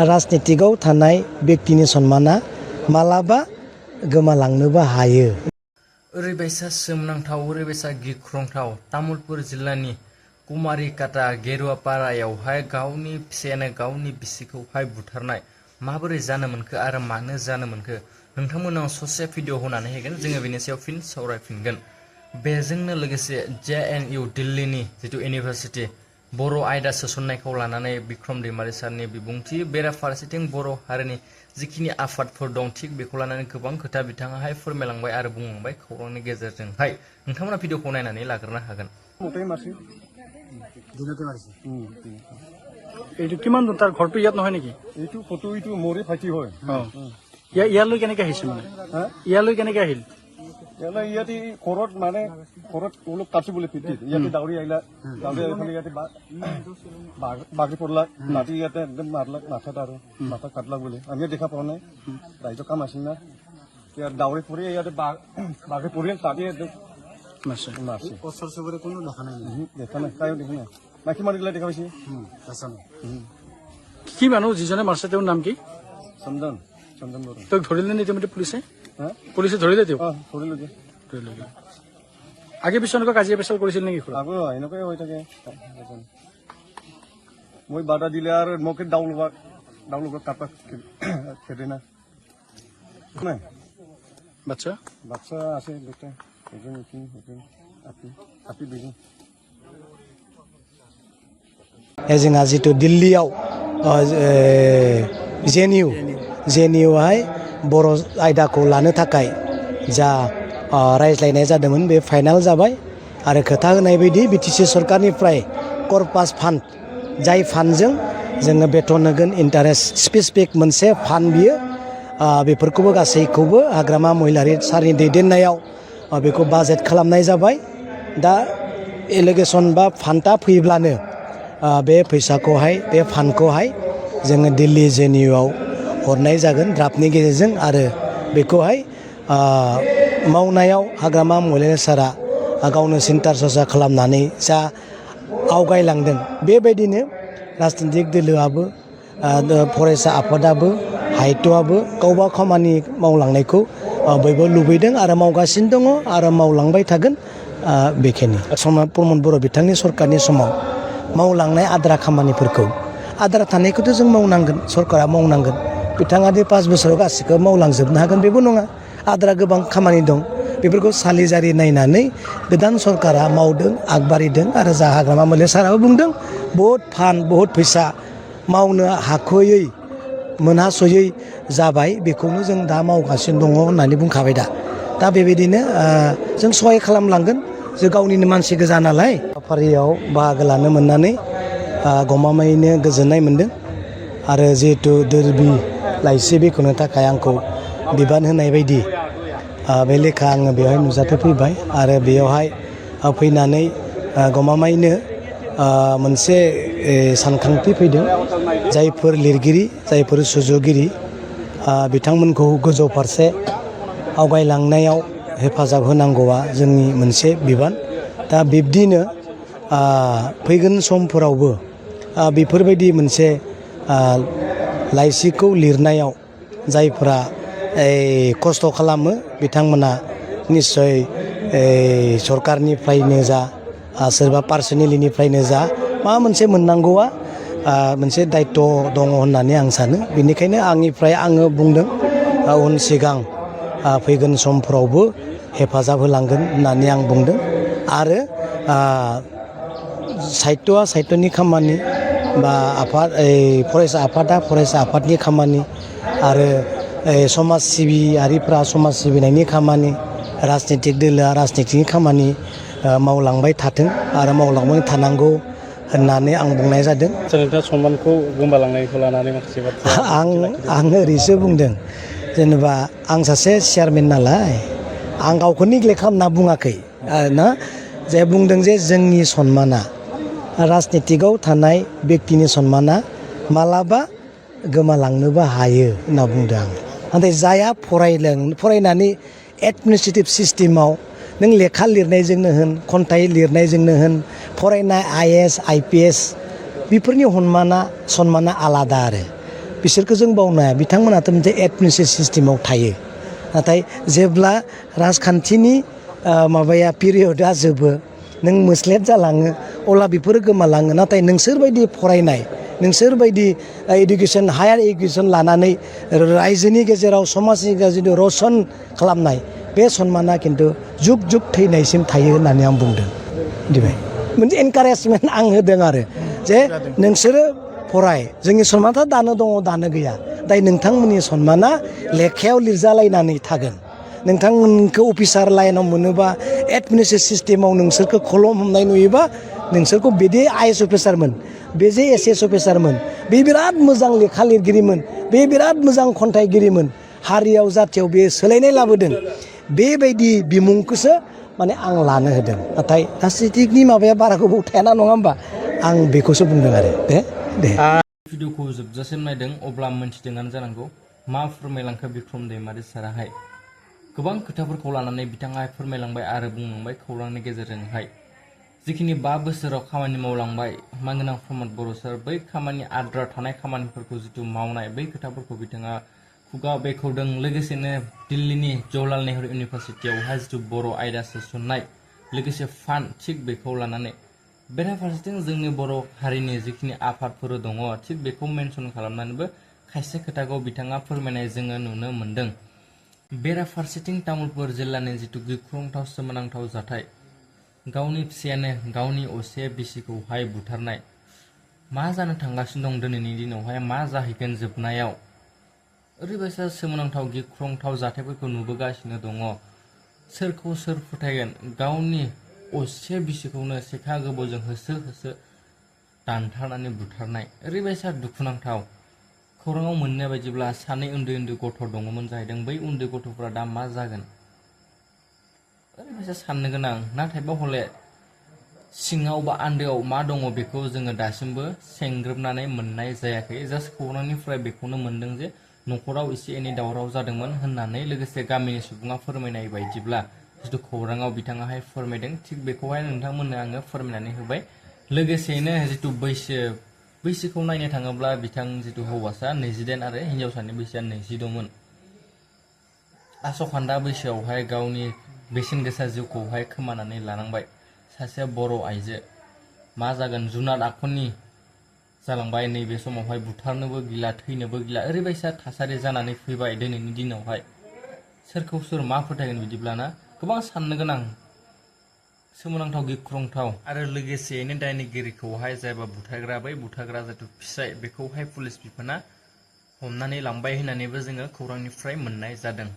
राजनीतिकआव थानाय व्यक्तिनि सन्माना मालाबा गोमालांनोबो हायो। ओरैबायसा सोमोनांथाव ओरैबायसा गिख्रंथाव तामुलपुर जिल्लानि कुमारिकाटा गेरुवापारायावहाय गावनि फिसायानो गावनि बिसिखौहाय बुथारनाय माबोरै जानो मोनखो आरो मानो जानो मोनखो नोंथांमोनाव ससे भिडिअ होनानै होगोन जोङो बेनि सायाव फिन सावरायफिनगोन। बेजोंनो लोगोसे JNU दिल्लीनि जितु इउनिभार्सिटि बर' आयदा सोसननायखौ लानानै बिक्रम दैमारि सारनि बिबुंथि बेराफारसेथिं बर' हारिनि जिखिनि आफादफोर दं थिग बेखौ लानानै गोबां खोथा बिथाङाहाय फोरमायलांबाय आरो बुंलांबाय खौरांनि गेजेरजोंहाय नोंथांमोना भिडिअखौ नायनानै लाग्रोनो हागोन। এইটো কিমান দূৰ তাৰ ঘৰটো ইয়াত নহয় নেকি? এইটো ফটো এইটো মোৰে ভাইটি হয়। ইয়ালৈ কেনেকে আহিছে মানে? ইয়ালৈ কেনেকে আহিল? ইয়াতে ঘৰত মানে ঘৰত অলপ কাটি বুলি পিটি ইয়াতে দাউৰি আহিলা দাউৰি আহি ইয়াতে বাগি পৰলাক নাতি ইয়াতে একদম মাৰলাক মাথাত আৰু মাথা কাটলাক বুলি আমিও দেখা পোৱা নাই ৰাইজৰ কাম আছিল না ইয়াত দাউৰি পৰি ইয়াতে বাগি পৰি তাতে একদম মাছে ওচৰ চুবুৰীয়া কোনো দেখা নাই কায়ো দেখা নাই মাইকী মানুহগিলা দেখা পাইছে। কি মানুহ যিজনে মাৰছে তেওঁৰ নাম কি? চন্দন চন্দন বড়ো। তেওঁক ধৰিলে নে ইতিমধ্যে পুলিচে? পুলিচে ধৰিলে তেওঁক? ধৰিলো যে আগে পিছত এনেকুৱা কাজিয়া পেচাল কৰিছিল নেকি? আগৰ এনেকুৱাই হৈ থাকে। মই বাধা দিলে আৰু মোক দাউ লগা কাটা খেদে না। বাচ্চা বাচ্চা আছে দুটা এজন আপি দুজন। जोंहा जितु दिल्लीयाव JNUआवहाय बर' आयदाखौ लानो थाखाय जा रायज्लायनाय जादोंमोन बे फाइनाल जाबाय आरो खोथा होनाय बायदि BTC सरकारनिफ्राय कर्पास फान्ड जाय फान्डजों जोङो बेथन होगोन इन्टारेस्ट स्पेसिफिक मोनसे फान्ड बियो बेफोरखौबो गासैखौबो हाग्रामा महिलारि सारनि दैदेननायाव बेखौ बाजेट खालामनाय जाबाय। दा एलिगेसन बा फान्डआ फैब्लानो बे फैसाखौहाय बे फान्डखौहाय जोङो दिल्ली JNUआव हरनाय जागोन ड्राफ्टनि गेजेरजों आरो बेखौहाय मावनायाव हाग्रामा महिलारि सारा गावनो सिन्ता सरसा खालामनानै जा आवगायलांदों बेबायदिनो राजनितिक दोलोआबो फरायसा आफादाबो हायतआबो गावबा खामानि मावलांनायखौ बयबो लुबैदों आरो मावगासिनो दङ आरो मावलांबाय थागोन। बेखिनि सनमान प्रमद बर' बिथांनि सरकारनि समाव मावलांनाय आद्रा खामानिफोरखौ आद्रा थानायखौथ' जों मावनांगोन सरकारा मावनांगोन। बिथाङा दि 5 बोसोराव गासैखौबो मावलांजोबनो हागोन बेबो नङा आद्रा गोबां खामानि दं बेफोरखौ सालिजारि नायनानै गोदान सरकारा मावदों आगबारिदों आरो जा हाग्रामा महिलारि साराबो बुंदों बहुद फान्ड बहुद फैसा मावनो हाख'यै मोनहास'यै जाबाय बेखौनो जों दा मावगासिनो दङ होननानै बुंखाबाय। दा बेबायदिनो जों सहाय खालामलांगोन जों गावनिनो मानसि गोजा नालाय। हाबाफारियाव बाहागो लानो मोननानै गमामायैनो गोजोननाय मोन्दों आरो जिहेतु दोरबि लाइसि बेखेवनो थाखाय आंखौ बिबान होनाय बायदि बे लेखा आङो बेवहाय नुजाथि फैबाय आरो बेयावहाय फैनानै गमामायैनो मोनसे सानखांथि फैदों जायफोर लिरगिरि जायफोर सुजुगिरि बिथांमोनखौ गोजौ फारसे आवगायलांनायाव हेफाजाब होनांगौआ जोंनि मोनसे बिबान। दा बिब्दिनो फैगोन समफोरावबो बेफोरबायदि मोनसे लाइसिखौ लिरनायाव जायफोरा खस्थ' खालामो बिथांमोना निस्सय सरकारनिफ्रायनो जा सोरबा पार्सनेलिनिफ्रायनो जा माबा मोनसे मोननांगौआ मोनसे दायित्व दङ होननानै आं सानो। बेनिखायनो आंनिफ्राय आङो बुंदों उन सिगां फैगोन समफोरावबो हेफाजाब होलांगोन होननानै आं बुंदों आरो साहित्यआ साहित्यनि खामानि बा आफाद फरायसा आफादा फरायसा आफादनि खामानि आरो समाज सिबियारिफ्रा समाज सिबिनायनि खामानि राजनितिक दोलोआ राजनितिकनि खामानि मावलांबाय थाथों आरो मावलांबाय थानांगौ होननानै आं बुंनाय जादों। नोंथाङा सनमानखौ गोमालांनायखौ लानानै माखासे बाथ्रा आं ओरैसो बुंदों जेनेबा आं सासे चेयारमेन नालाय आं गावखौ निग्लेक्ट खालामना बुङाखै ना जे बुंदों जे जोंनि सन्माना राजनितिकआव थानाय व्यक्तिनि सन्माना मालाबा गोमालांनोबो हायो होनना बुंदों आं। नाथाय जायहा फरायनानै एडमिनिस्ट्रेटिभ सिस्टेमाव नों लेखा लिरनायजोंनो होन खन्थाइ लिरनायजोंनो होन फरायनाय IAS IPS बेफोरनि सन्माना आलादा आरो बिसोरखौ जों बावनो हाया बिथांमोनाथ' मोनसे एडमिनिस्ट्रेटिभ सिस्टेमाव थायो नाथाय जेब्ला राजखान्थिनि माबाया पिरियडआ जोबो नों मोस्लेट जालाङो अब्ला बेफोरो गोमालाङो नाथाय नोंसोरबायदि फरायनाय नोंसोरबायदि इडुकेसन हायार इडुकेसन लानानै रायजोनि गेजेराव समाजनि गेजेराव रसन खालामनाय बे सन्माना खिन्थु जुग जुग थैनायसिम थायो होननानै आं बुंदों मिथिबाय मोनसे एनकारेजमेन्ट आं होदों आरो जे नोंसोरो फराय जोंनि सन्माना दानो दङ दानो गैया दाय नोंथांमोननि सन्माना लेखायाव लिरजालायनानै थागोन नोंथांमोनखौ अफिसार लाइनाव मोनोबा एडमिनिस्ट्रेटिभ सिस्टेमाव नोंसोरखौ खलम हमनाय नुयोबा नोंसोरखौ बेदि IAS अफिसारमोन बे जे SS अफिसारमोन बे बिराद मोजां लेखा लिरगिरिमोन बे बिराद मोजां खन्थाइगिरिमोन हारियाव जाथियाव बे सोलायनाय लाबोदों बेबायदि बिमुंखौसो माने आं लानो होदों नाथाय राजनितिकनि माबाया बारा गोबाव थायाना नङा होमबा आं बेखौसो बुंदों आरो दे भिडिअखौ जोबजासिम नायदों अब्ला मोनथिदोंआनो जानांगौ मा फोरमायलांखो बिक्रम दैमारि साराहाय गोबां खोथाफोरखौ लानानै बिथाङा फोरमायलांबाय आरो बुंलांबाय खौरांनि गेजेरजोंहाय जिखिनि 5 बोसोराव खामानि मावलांबाय मानगोनां प्रमद बर' सार बै खामानि आद्रा थानाय खामानिफोरखौ जिथु मावनाय बै खोथाफोरखौ बिथाङा खुगा बेखेवदों लोगोसेनो दिल्लीनि जवाहरलाल नेहरू इउनिभारसिटियावहाय जिथु बर' आयदा सोसननाय लोगोसे फान्ड थिग बेखौ लानानै बेराफारसेथिं जोंनि बर' हारिनि जिखिनि आफादफोर दङ थिग बेखौ मेनसन खालामनानैबो खायसे खोथाखौ बिथाङा फोरमायनाय जोङो नुनो मोन्दों बेराफारसेथिं तामुलपुर जिल्लानि जिथु गिख्रंथाव सोमोनांथाव जाथाय गावनि फिसायानो गावनि असे बिसिखौहाय बुथारनाय मा जानो थांगासिनो दं दिनैनि दिनावहाय मा जाहैगोन जोबनायाव ओरैबायसा सोमोनांथाव गिख्रंथाव जाथायफोरखौ नुबोगासिनो दङ सोरखौ सोर फोथायगोन गावनि असे बिसिखौनो सेखा गोबौजों होसो होसो दानथारनानै बुथारनाय ओरैबायसा दुखुनांथाव खौराङाव मोननाय बायदिब्ला सानै उन्दै उन्दै गथ' दङमोन जाहैदों बै उन्दै गथ'फोरा दा मा जागोन ओरैबायसा साननो गोनां नाथायबा हले सिङाव बा आन्दोआव मा दङ बेखौ जोङो दासिमबो सेंग्रोबनानै मोननाय जायाखै जास्ट खौरांनिफ्राय बेखौनो मोनदों जे न'खराव एसे एनै दावराव जादोंमोन होननानै लोगोसे गामिनि सुबुङा फोरमायनाय बायदिब्ला जिथु खौराङाव बिथाङाहाय फोरमायदों थिग बेखौहाय नोंथांमोननो आङो फोरमायनानै होबाय लोगोसेयैनो जिथु बैसोखौ नायनो थाङोब्ला बिथां जिथु हौवासा 29 आरो हिन्जावसानि बैसोआ 22मोन आसखान्दा बैसोआवहाय गावनि बेसेन गोसा जिउखौहाय खोमानानै लानांबाय सासे बर' आइजो मा जागोन जुनाद आखुनि जालांबाय नैबे समावहाय बुथारनोबो गिला थैनोबो गिला ओरैबायसा थासारि जानानै फैबाय दिनैनि दिनावहाय सोरखौ सोर मा फोथायगोन बिदिब्लाना गोबां साननो गोनां सोमोनांथाव गिख्रंथाव आरो लोगोसेयैनो दायनिगिरिखौहाय जायबा बुथारग्रा बै बुथारग्रा जिथु फिसाय बेखौहाय पुलिस बिफाना हमनानै लांबाय होननानैबो जोङो खौरांनिफ्राय मोननाय जादों।